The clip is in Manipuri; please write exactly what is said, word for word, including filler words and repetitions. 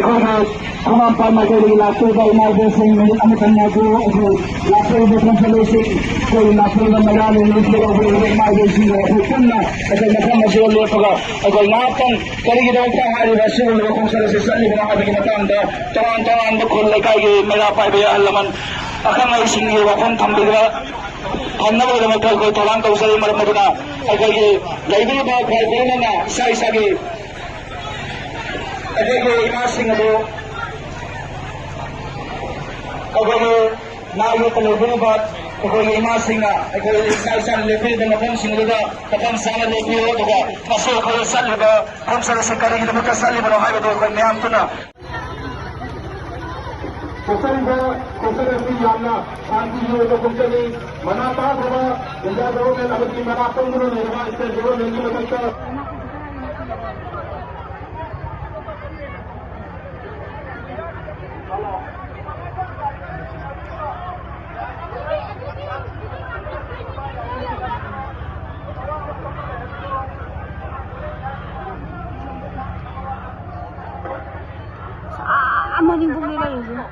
ꯑꯩꯈꯣꯏꯒꯤ ꯈꯣꯡꯉꯥꯝꯄꯥꯠ ꯃꯥꯏꯀꯩꯗꯒꯤ ꯂꯥꯛꯆꯔꯤꯕ ꯏꯃꯥ ꯏꯕꯦꯜꯁꯤꯡ ꯃꯤꯅꯤꯠ ꯑꯃꯇꯪ ꯉꯥꯏꯕꯤꯌꯨ꯫ ꯑꯩꯈꯣꯏ ꯂꯥꯛꯆꯔꯤꯕ ꯈꯣꯡꯁꯥꯂꯣꯏꯁꯤꯡ, ꯑꯩꯈꯣꯏ ꯂꯥꯛꯆꯔꯤꯕ ꯃꯩꯔꯥ ꯂꯣꯏꯁꯤꯡ ꯂꯩꯔꯤꯕ ꯏꯃꯥ ꯏꯕꯦꯜꯁꯤꯡꯒ ꯑꯩꯈꯣꯏ ꯄꯨꯟꯅ ꯑꯩꯈꯣꯏ ꯃꯐꯝ ꯑꯁꯤꯗ ꯂꯦꯞꯄꯒ ꯑꯩꯈꯣꯏ ꯉꯥꯏꯍꯥꯛꯇꯪ ꯀꯔꯤꯒꯤꯗꯃꯛꯇ ꯍꯥꯏꯔꯤꯕ ꯑꯁꯤꯒꯨꯝꯂꯕ ꯈꯣꯡꯆꯠ ꯑꯁꯤ ꯆꯠꯂꯤꯕꯅꯣ ꯍꯥꯏꯕꯒꯤ ꯃꯇꯥꯡꯗ ꯇꯣꯉꯥꯟ ꯇꯣꯉꯥꯟꯕ ꯈꯨꯜ ꯂꯩꯀꯥꯏꯒꯤ ꯃꯩꯔꯥ ꯄꯥꯏꯕ ꯑꯍꯜ ꯂꯃꯟ, ꯑꯈꯪ ꯑꯍꯩꯁꯤꯡꯒꯤ ꯋꯥꯐꯝ ꯊꯝꯕꯤꯗꯨꯅ ꯐꯪꯅꯕꯒꯤꯗꯃꯛꯇ ꯑꯩꯈꯣꯏ ꯊꯧꯔꯥꯡ ꯇꯧꯖꯔꯤ꯫ ꯃꯔꯝ ꯑꯗꯨꯅ ꯑꯩꯈꯣꯏꯒꯤ ꯂꯩꯕꯤꯔꯤꯕ ꯈ꯭ꯋꯥꯏ ꯂꯣꯏꯅꯅ ꯏꯁꯥ ꯏꯁꯥꯒꯤ ꯑꯩꯈꯣꯏꯒꯤ ꯏꯃꯥꯁꯤꯡ ꯑꯗꯨ ꯑꯩꯈꯣꯏꯒꯤ ꯅꯥ ꯌꯦꯛꯇ ꯂꯩꯕꯤꯔꯤꯕ ꯑꯩꯈꯣꯏꯒꯤ ꯏꯃꯥꯁꯤꯡꯅ ꯑꯩꯈꯣꯏ ꯏꯁꯥ ꯏꯁꯥꯅ ꯂꯦꯞꯄꯤꯔꯤꯕ ꯃꯐꯝꯁꯤꯡ ꯑꯗꯨꯗ ꯃꯐꯝ ꯆꯥꯅ ꯂꯦꯞꯄꯤꯌꯨ꯫ ꯑꯗꯨꯒ ꯉꯁꯤ ꯑꯩꯈꯣꯏ ꯆꯠꯂꯤꯕ ꯈꯣꯡꯆꯠ ꯑꯁꯤ ꯀꯔꯤꯒꯤꯗꯃꯛꯇ ꯆꯠꯂꯤꯕꯅꯣ ꯍꯥꯏꯕꯗꯨ ꯑꯩꯈꯣꯏ ꯃꯌꯥꯝ ꯄꯨꯟꯅ ꯆꯠꯆꯔꯤꯕ ꯈꯣꯡꯆꯠ ꯑꯁꯤ ꯌꯥꯝꯅ ꯁꯥꯟꯇꯤꯒꯤ ꯑꯣꯏꯕ ꯈꯣꯡꯆꯠꯅꯤ꯫ ꯃꯅꯥ ꯇꯥꯗ꯭ꯔꯕ ꯏꯟꯗꯤꯌꯥ ꯒꯣꯚꯔꯟꯃꯦꯟ ꯑꯃꯗꯤ ꯃꯅꯥ ꯄꯪꯗꯨꯅ ꯂꯩꯔꯕ ꯁ꯭ꯇꯦꯠ ꯒꯣꯚꯔꯟꯃꯦꯟꯒꯤ ꯃꯊꯛꯇ ꯑꯥ ꯃꯅꯤꯄꯨꯔꯒꯤ ꯂꯩꯔꯤꯁꯦ꯫